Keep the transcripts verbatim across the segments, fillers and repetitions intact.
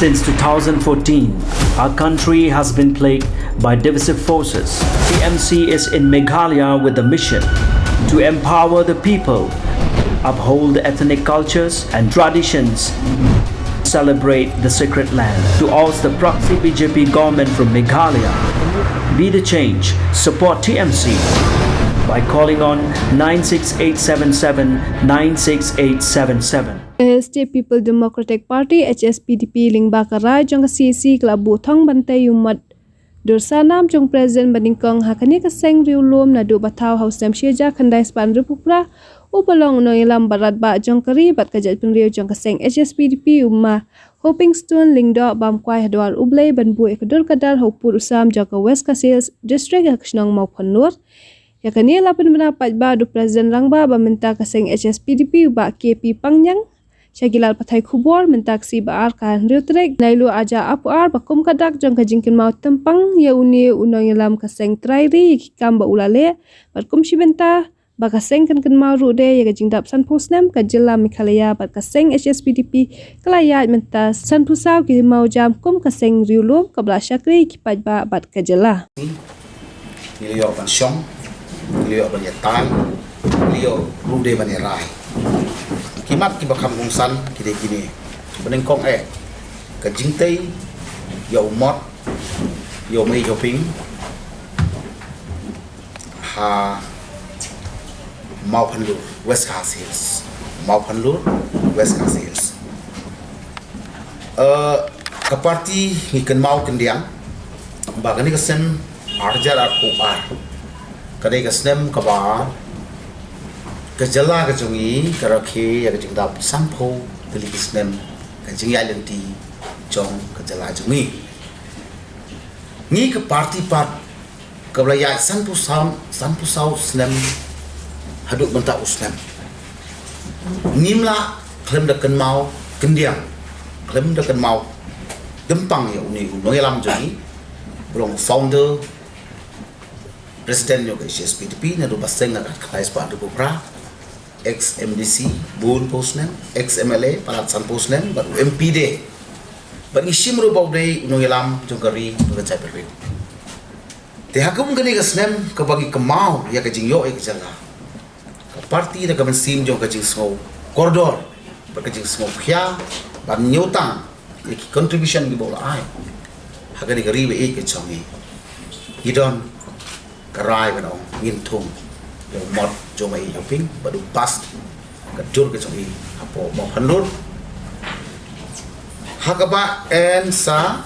Since two thousand fourteen, our country has been plagued by divisive forces. T M C is in Meghalaya with the mission to empower the people, uphold ethnic cultures and traditions, celebrate the sacred land, to oust the proxy B J P government from Meghalaya. Be the change. Support T M C by calling on nine six eight seven seven nine six eight seven seven. State People Democratic Party, H S P D P, lyngba ka rai jong ka C E C ka la buh thong ban tei ïa u mot dur sarnam jong u President banyngkong ha kane ka seng riewlum naduh ba thaw ha u snem shi hajar khyndai spah hynriewphew phra, uba long u nongïalam ba radbah jong ka ri bad ka jaitbynriew jong ka seng H S P D P, u Ma Hopingstone Lyngdoh, bam kwai ha dwar U Blei ban buh ïa ka dur ka dar ha u pud u sam jong ka West Khasi Hills District ha ka shnong Mawphanlur. Ïa kane la pynbna paidbah da u President Rangbah ba mynta ka seng H S P D P, u Bah K P Pangniang, sha ki lad pathai khubor mynta ka sngi ba ar ka hynriew tarik Naiwieng ar hajar arphew ar, ba kum ka dak jong ka jingkynmaw tympang ïa une u nongïalam ka seng trai ri ïa ki kam ba u la leh, bad kum shi bynta ba ka seng kan kynmaw ruh de ïa ka jingdap sanphew snem ka jylla Meghalaya, bad ka seng H S P D P ka la ïaid mynta sanphew saw ki mawjam kum ka seng riewlum kaba la shakri ïa ki paidbah bad ka jylla. Ngi la ïoh ban shong, ngi la ïoh ban ïatai, ngi la ïoh ruh de ban ïarai. Ki mat kiba kham kongsan ki dei kine. Banyngkong eh, ka jingtei ïa u mot ïa u Mei Hoping ha Mawphanlur, West Khasi Hills. Mawphanlur, West Khasi Hills. Eh, ka party ngi kynmaw khyndiat ba kane ka snem ar hajar arphew ar ka dei ka snem kaba ka jylla ka jong ngi ka rakhe ïa ka jingdap sanphew tylli ki snem ka jingïaid lynti jong ka jylla jong ngi. Ngi ka party pat kaba la ïaid sanphew saw, sanphew saw snem haduh mynta u snem, ngim lah khlem da kynmaw khyndiat, khlem da kynmaw tympang ïa une u nongïalam jong ngi, u long founder president jong ka H S P D P naduh ba seng ha ka khatlai spah hynriewphew phra, ex M D C bun phew snem, ex M L A palat sanphew snem, bad u M P de. Bad ngi shim ruh ba u dei u nongïalam jong ka ri bad ka jaitbynriew. Te ha kum kane ka snem kaba ngi kynmaw ïa ka jingïoh ïa ka jylla, ka party da ka mynsiem jong ka jingsngew kordor bad ka jingsngew khia ban ñiewtang ïa ki contribution kiba u la ai ha kane ka ri ba ïeit ka jong ngi, ngi don ka rai ban ong ngin thung ïa u mot jong u Mei Hoping bad u past ka dur ka jong i hapoh Mawphanlur. Ha kaba yn sa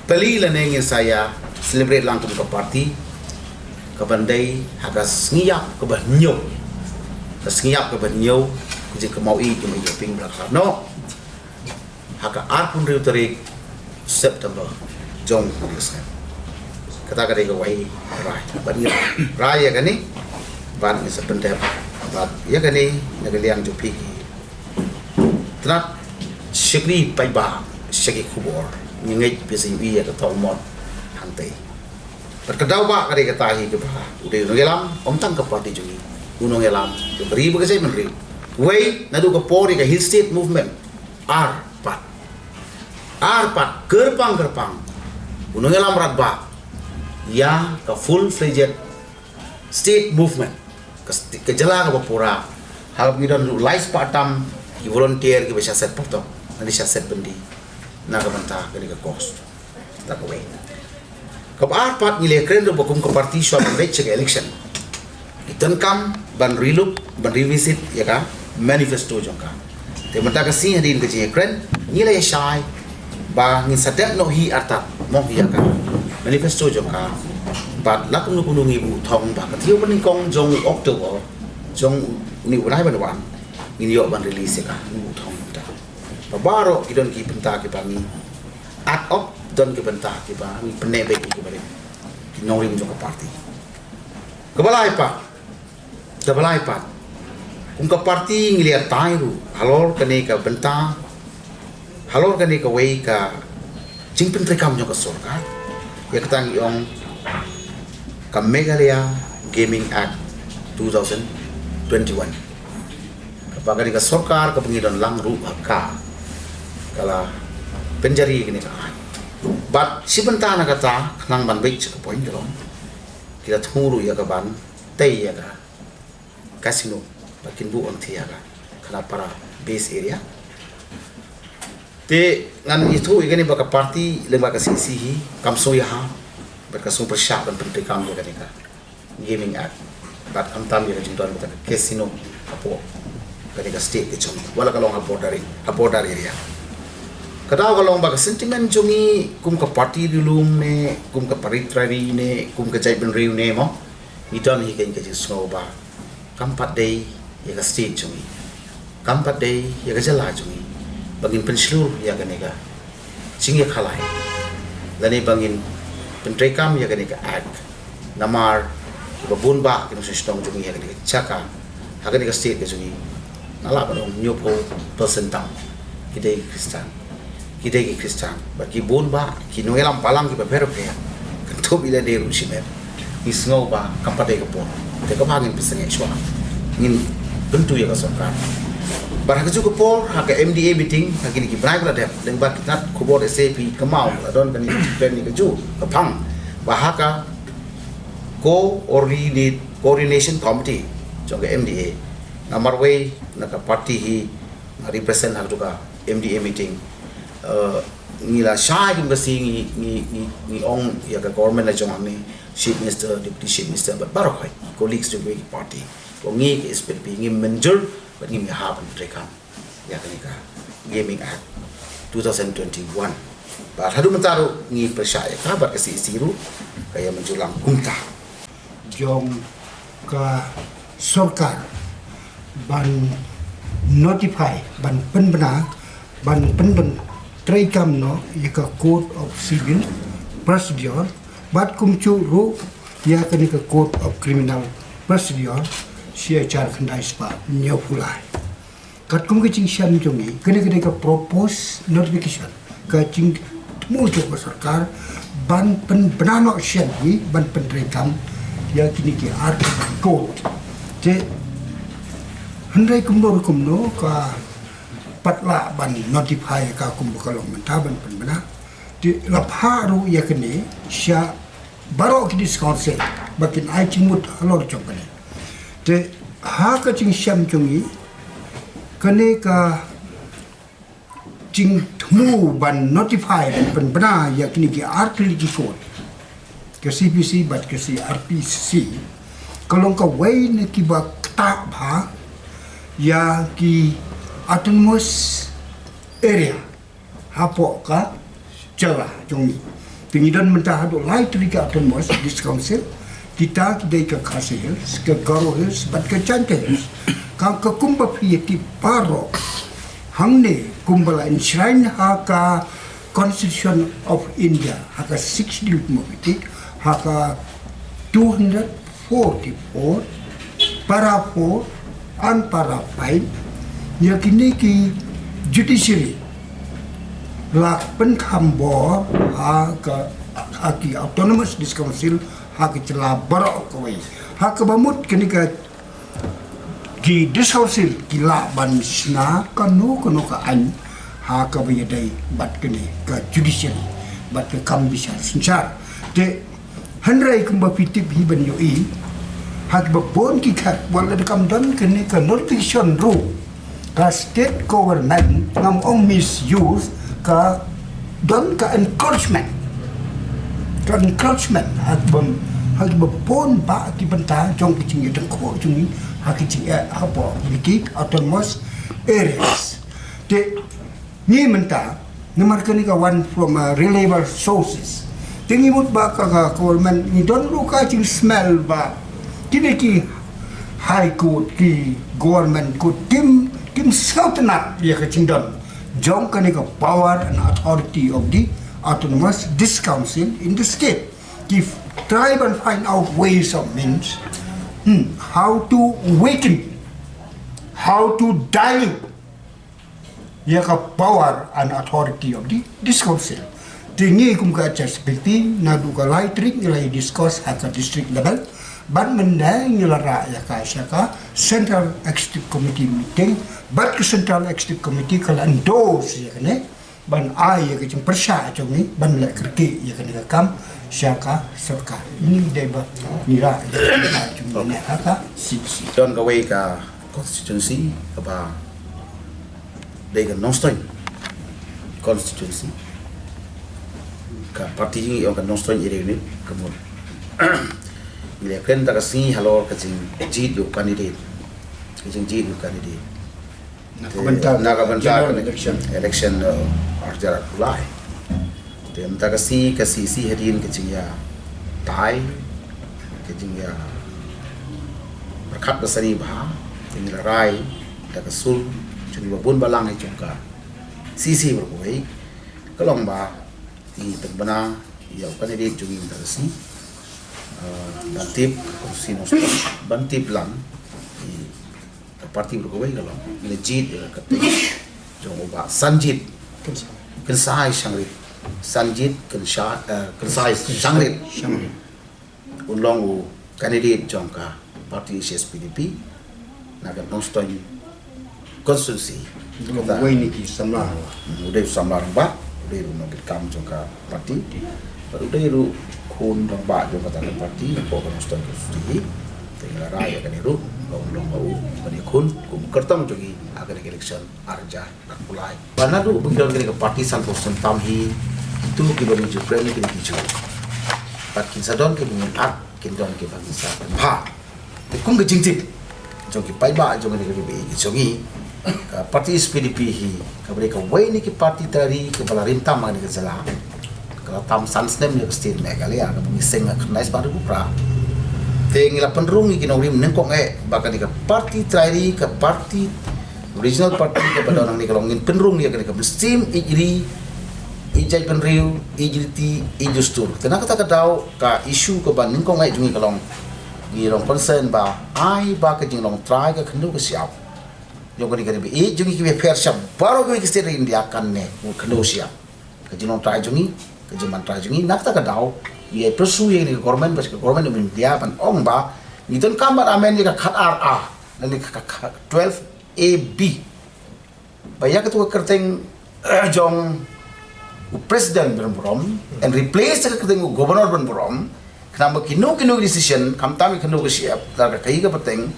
plie lane ngin sa ïa celebrate lang kum ka party, kaban dei ha ka sngi ïap kaba hynñiew, ka sngi ïap kaba hynñiew ka jingkynmaw ïa u Mei Hoping ba la khlad noh ha ka arphew hynriew tarik September jong ka snem. Kata ka dei kawei rai bad ngi rai ïa kane bad ngi sa pyndep bad ïa kane na ka liang jong phi ki tnat shakri paidbah sha ki khubor, ngi ngeit phi sa ïohi ïa ka thong mot hangtei. Bad ka daw ba ka dei kata hi kaba u dei u nongïalam ym tang ka party jong ngi, u nongïalam jong ka ri bad ka jaitbynriew. Wei naduh ka por ïa ka Hill State Movement, ar pat, ar pat kyrpang kyrpang u nongïalam radbah ïa ka full fledged state movement, ka st-, ka jylla kaba pura. Ha kaba ngi don ruh lai spah tam ki volunteer kiba shah set patok, ngi shah set byndi na ka bynta kane ka cause. Kata kawei. Kaba ar pat, ngi la ïakren ruh ba kum ka party shuwa ban leit sha ka election, ngi donkam ban relook, ban revisit ïa ka manifesto jong ka. Te mynta ka sngi hadien ka jingïakren, ngi la ïa shai ba ngin sa dep noh hi artat mo hi ïa ka manifesto jong ka. Bad la kumno kumno ngi buh thong ba ka taïew banyngkong jong October jong une u bnai ban wan, ngin ïoh ban release ïa ka, ngi buh thong mynta. Ba baroh ki don ki bynta kiba ngi at op, don ki bynta kiba ngi pyneh beit ïa kiba rim, ki nongrim jong ka party. Kaba lai pat, kaba lai pat, kum ka party ngi la ïatai ruh halor kane ka bynta, halor kane kawei ka jingpyntreikam jong ka sorkar ïa kata ngi ong ka Meghalaya Gaming Act two thousand twenty-one. Kaba kane ka sorkar kaba ngi don lang ruh ha ka, ka la pynjari ïa kane ka aiñ. Bad shi bynta na kata, khnang ban bit sha ka point ka long, ki la thmu ruh ïa ka ban tei ïa ka casino ba kin buh ïa ka Khanapara base area. Te ngan ïathuh ïa kane ba ka party lyngba ka C C hi kam sngewbha bad ka sngewpyrshah ban pyntrei kam ïa kane ka Gaming Act bad khamtam ïa ka jingdon kata ka casino hapoh kane ka state ka jong ngi, wat la ka long ha border, ha border area. Ka daw ka long ba ka sentiment jong ngi kum ka party ri lum ne kum ka party ri ne kum ka jaitbynriew ne mo, ngi don hi ka jingsngew ba kam pat dei ïa ka state jong ngi, kam pat dei ïa ka jylla jong ngi ba ngin pynshlur ïa kane ka jingïakhalai lane ba ngin pyntreikam ïa kane ka act. Namar kiba bun bah ki nongshong shnong jong ngi ha kane ka jaka, ha kane ka state ka jong ngi, nga lah ban ong hynñiewphew percent tam ki dei ki Khristan, ki dei ki Khristan. Bad ki bun bah ki nongïalam balang kiba pher pher, kan tup ila dei ruh shimet. Ngi sngew ba kam pat dei ka por, te kaba ngin pynsangeh shuwa, ngin pyntu ïa ka sorkar. Bad ha kajuh ka por ha ka M D A meeting ha kine ki bnai ba la dep, lyngba ki tnat khubor S A P ka Mawkyrwat la don kane ka jingkren ïa kajuh ka phang ba ha ka coordinate, coordination committee jong ka M D A, nga marwei na ka party hi, nga represent ha kajuh ka M D A meeting. Eh, ngi la shai kum ka sngi ngi, ngi, ngi, ngi ong ïa ka government la jong hangne, Chief Minister, Deputy Chief Minister bad baroh hi colleagues jong ka party, ko ngi ka S P L P ngi mynjur bad ngi ïa ha ban treikam ïa kane ka Gaming Act two thousand twenty-one. Bad haduh mynta ruh ngi pyrshah ïa ka bad ka C E C ruh ka ïa mynjur lang kumta. Jong ka sorkar ban notify, ban pynbna, ban pynbna treikam noh ïa ka Code of Civil Procedure bad kumjuh ruh ïa kane ka Code of Criminal Procedure, C H R khyndai spah hynñiewphew lai. Katkum ka jingshem jong ngi, kane ka dei ka propose notification, ka jingthmu jong ka sorkar ban pynbna noh shen ngi ban pyntreikam ïa kine ki ar code. Te hynrei kumno kumno ka pat lah ban notify ka kumba ka long mynta ban pynbna. Te la phah ruh ïa kane sha baroh ki district council ba kin ai jingmut halor jong kane. Te ha ka jingshem jong ngi, kane ka jingthmu ban notify ban pynbna ïa kine ki ar tylli ki code, ka C P C bad ka C R P C, ka long kawei na kiba ktah bha ïa ki autonomous area hapoh ka jylla jong ngi. Te ngi don mynta haduh lai tylli ki autonomous district council, kita ki dei ka Khasi Hills, ka Garo Hills bad ka Jaintia Hills. Ka, ka kumba phi ïa tip baroh, hangne kumba la enshrine ha ka Constitution of India, ha ka Sixth Schedule kumba phi tip, ha ka two hundred forty-four, para four and para five, ïa kine ki judiciary la pynkham bor ha ka, ha ki autonomous district council ha ka jylla baroh kawei. Ha kaba mut kine ka ki district council ki lah ban shna kano kano ka aiñ ha kaba ïadei bad kine ka judiciary bad ka kam bishar synshar. Te hynrei kumba phi tip hi ban ïohi, ha kiba bun ki khat, wat la da kam don kane ka notification ruh, ka state government, ngam ong misuse, ka don ka encroachment. Ka encroachment ha kiba, ha kiba bun bah ki bynta jong ka jingïadang khot jong ngi ha ka jingeh hapoh kine ki autonomous areas. Te ngi mynta, namar kane ka wan from, uh, reliable sources. Te ngi mut ba ka, ka government ngi don ruh ka jingsmell ba kine ki High Court, ki Government Court, kim, kim sngewtynnat ïa ka jingdon jong kane ka power and authority of the autonomous district council in the state. Ki try ban find out ways of means, hmm, how to weaken, how to dilute ïa ka power and authority of the district council. Te ngi kum ka H S P P naduh ka lai tarik ngi la discuss ha ka district level, bad mynta ngi la rah ïa ka sha ka Central Executive Committee meeting, bad ka Central Executive Committee ka la endorse ïa kane. ban ai ïa ka jingpyrshah jong ngi ban leh kyrkieh ïa kane ka kam sha ka sorkar. Ngi dei ba ngi rah ïa ka jingpyrshah jong ngi ne ha ka C C. Don kawei ka constituency kaba dei ka Nongstoiñ constituency. Ka party jong ngi ong ka Nongstoiñ Area Unit ka mut. Ngi la kren ta ka sngi halor ka jingjied ïa u candidate. Ka jingjied ïa u candidate. Na ka bynta na ka bynta general election. Election, uh, ar hajar arphew lai. Te mynta ka sngi ka C C hadien ka jingïatai, ka jingïa pyrkhat ba sani bha, te ngi la rai da ka sur jong ngi ba bun balang jong ka C C baroh kawei ka long ba ngi pynbna ïa u candidate jong ngi mynta ka sngi, uh, ban tip ka constituency, ban tip lang ïa ka party baroh kawei ka long ngi la jied ïa ka kyrteng jong u Bah Sanjit Kynsai Shangrit. Sanjit Kynsai, eh, Kynsai Shangrit. Shangrit. Un long u candidate jong ka party H S P D P na ka Nongstoiñ constituency. Kata uwei na ki samla. Hmm, u dei u samla rangbah, u dei ruh u nongkitkam jong ka party. Bad u dei ruh khun rangbah jong kata ka party, hapoh ka Nongstoiñ constituency. Te ngi la rai ïa kane ruh ba un long ba u ban ïakhun kum u kyrtong jong ngi ha kane ka election ar hajar arphew lai. Ba naduh ba ngi don kane ka party sanphew snem tam hi, kito kiba ngi ju kren kine ki jong. Bad kin sa don kiba ngin at, kin don kiba ngin sa pynbha. Te kum ka jingtip jong ki paidbah jong kane ka ri ba ïeit ka jong ngi, ka party H S P D P hi kaba dei kawei na ki party trai ri kaba la rim tam ha kane ka jylla. Ka la tam san snem ïa ka state Meghalaya, kaba ngi seng ha khyndai spah hynriew phra. Te ngi la pynrung ïa ki nongrim nyngkong eh ba kane ka party trai ri, ka party regional party kaba don hangne ka long, ngin pynrung ïa kane ka mynsiem ïeit ri, ïeit jaitbynriew, ïeit riti, ïeit dustur. Te na kata ka daw ka issue kaba nyngkong eh jong ngi ka long, ngi long concern ba ai ba ka jinglong trai ka khyndew ka shyiap jong kane ka ri ba ïeit jong ngi kiba pher shyiap baroh kawei ka state ha India kan ne khyndew shyiap. Ka jinglong trai jong ngi, ka jingban trai jong ngi, na kata ka daw ngi ïa pursue ïa kane ka government, ba ka government of India ban ong ba ngi donkam ban amend ïa ka khatar A lane ka, ka, ka twelve A B. Ba ïa katu ka kyrteng, eh, jong u president ban burom and replace ka kyrteng u governor ban burom. Khnang ba kino kino ki decision, khamtam ïa kano ka shyiap, lada ka kaei ka pateng,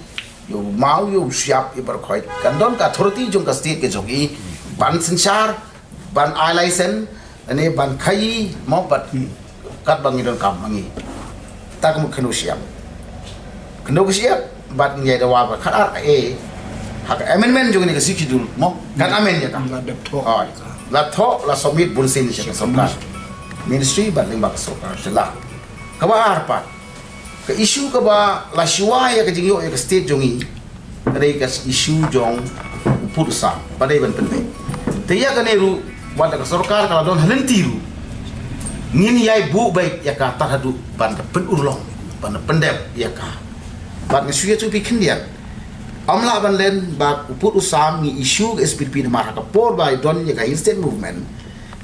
ïa u maw, ïa u shyiap, ïa baroh khoit, kan don ka authority jong ka state ka jong i ban synshar, ban ai license, lane ban khaïi, mo, bad katba ngi donkam ma ngi. Ta ka mut khyndew shyiap. Khyndew ka shyiap, bad ngi ïa dawa ba khatar A ha ka amendment jong kane ka Sixth Schedule, mo, kan amend ïa ka. La dep thoh. Hooid. La thoh, la submit bun sien sha ka sorkar. Ministry bad lyngba ka sorkar jylla. Kaba ar pat, ka issue kaba la shuwa ïa ka jingïoh ïa ka state jong ngi, ka dei ka issue jong u pud u sam ba dei ban pynbeit. Te ïa kane ruh, wat la ka sorkar ka la don ha lynti ruh, ngin ïai buh beit ïa ka tad haduh ban da pynurlong, ban da pyndep ïa ka. Bad nga shu ïathuh phi khyndiat, ym lah ban len ba u pud u sam ngi issue ka S P D P namar ha ka por ba don ïa ka instant movement,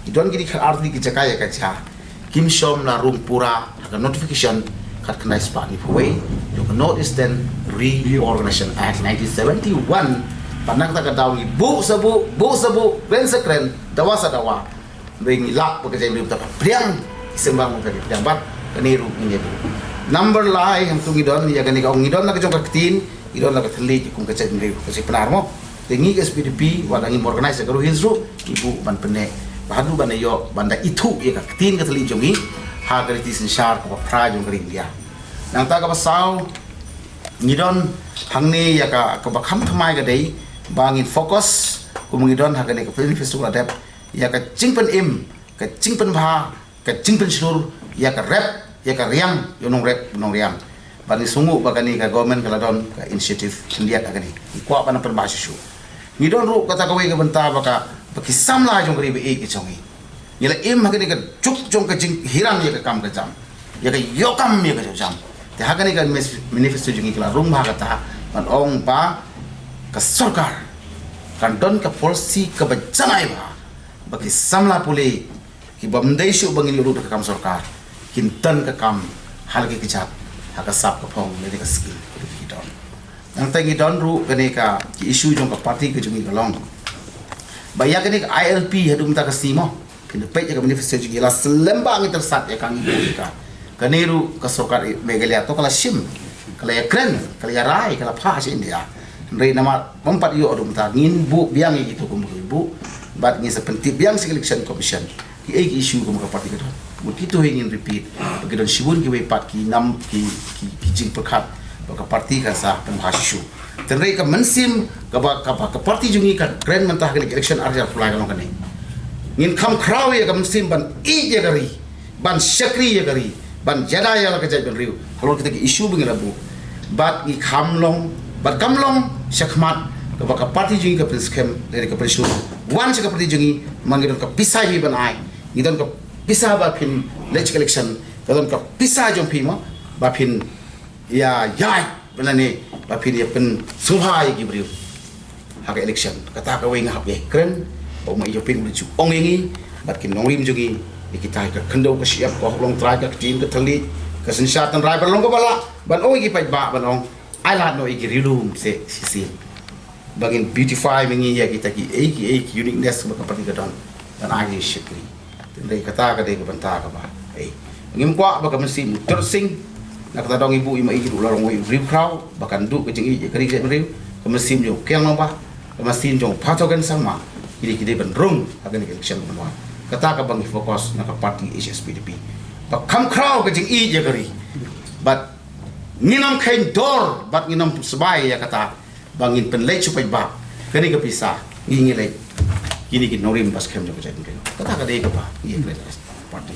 ki don kine ki khatar tylli ki jaka ïa ka jia. Kim shym la rung pura ha ka notification khatkhyndai spah hynñiewphew wei jong ka North Eastern Reorganization Act nineteen seventy-one. Bad na kata ka daw ngi buh sa buh, buh sa buh, kren sa kren, dawa sa dawa. Hynrei ngi lap ba ka jaitbynriew bad ka pdiang, ki seng bang ka pdiang bad kane ruh ngin ïa buh. Number lai hangtu ngi don ïa kane ka ong, ngi don la ka jong ka ktien, ngi don la ka thylliej kum ka jaitbynriew, ka jait Pnar mo. Te ngi ka S P D P, wat la ngim organize ka Garo Hills ruh, ngi buh ban pynneh ba haduh ban da ïoh, ban da ithuh ïa ka ktien ka thylliej jong ngi ha ka riti synshar kaba phra jong ka ri India. Nangta kaba saw, ngi don hangne ïa ka, kaba kham thymmai ka dei ba ngin focus, kum ngi don ha kane ka film festival la dep, ïa ka jingpynim, ka jingpynbha, ka jingpynshlur ïa ka rep, ïa ka riang, ïa u nongrep, u nongriang. Bad ngi sngewnguh ba kane ka government ka la don ka initiative khyndiat ha kane. Ngi kwah ban pynbha shuh shuh. Ngi don ruh kata kawei ka bynta ba ka, ba ki samla jong ka ri ba ïeit ka jong ngi, ngi la im ha kane ka juk jong ka jinghiran ïa ka kam ka jam, ïa ka ïoh kam ïa ka jam. Te ha kane ka mes-, manifesto jong ngi ka la rung bha kata ban ong ba ka sorkar kan don ka policy kaba janai bha, ba ki samla pule kiba ym dei shuh ba ngin ïoh lut da ka kam sorkar kin don ka kam ha la ki kjat, ha ka sap ka phong lane ka skill kaba ki don. Nangta ngi don ruh kane ka, ki issue jong ka party ka jong ngi ka long Ba ïa kane ka I L P haduh mynta ka sngi mo, phin da peit ïa ka manifesto jong ngi, la slem ba ngi tyrsad ïa ka, ngi buh ïa ka. Kane ruh ka sorkar Meghalaya to ka la shim, ka la ïakren, ka la ïarai, ka la phah sha India. Hynrei namar ym pat ïoh haduh mynta, ngin buh biang ïa kito kumba ki buh, bad ngin sa pyntip biang sha ka Election Commission kiei ki issue kum ka party ka don. Bad kito hi ngin repeat ba ki don shibun kiwei pat ki nam, ki, ki, ki jingpyrkhat ba ka party kan sa pynbha shisha. Hynrei ka mynsiem kaba, kaba ka party jong ngi ka kren mynta ha kane ka election ar hajar arphew lai ka long kane: ngin kham khraw ïa ka mynsiem ban ïeit ïa ka ri, ban shakri ïa ka ri, ban ïada ïa la ka jaitbynriew halor kita ki issue ba ngi la buh. Bad ngi kham long, bad kam long shakhmat kaba ka party jong ngi ka pynskhem lane ka pynshong wan sha ka party jong ngi, ma ngi don ka pisa hi ban ai, ngi don ka pisa ba phin leit sha ka election, ka don ka pisa jong phi mo, ba phin ïa ïaid, ba lane ba phin ïa pynsngewbha ïa ki briew ha ka election. Kata kawei nga hap ïa kren, ba u ma i jong phin u ju ong ïa ngi bad ki nongrim jong ngi, ïa kita ka khyndew ka shyiap, ka hok longtrai, ka ktien ka thylliej, ka synshar tynrai, ba long kaba lah ban ong ïa ki paidbah, ban ong ai lad noh ïa ki riewlum shisien, ba ngin beautify ma ngi ïa kita kiei kiei ki uniqueness ba ka party ka don, ban ai ki shakri. Hynrei kata ka dei ka bynta kaba, ei, ngim kwah ba ka mynsiem u Tyrot Sing, na kata dong i buh i ma i ruh la long wei u riewkhraw ba kan duh ka jingïeit ïa ka ri ka jaitbynriew. Ka mynsiem jong u Kiang Nangbah, ka mynsiem jong u Pha Thoken Sangma, ki dei, ki dei ban rung ha kane ka election ban wan. Kata kaba ngi focus na ka party H S P D P, ba kham khraw ka jingïeit ïa ka ri. Bad ngin ym kheiñ dor bad ngin ym sbai ïa kata ba ngin pynleit sha u paidbah kane ka pisa, ngi, ngi leit, kine ki nongrim ba skhem jong ka jaitbynriew. Kata ka dei kaba ngi ïa kren as party.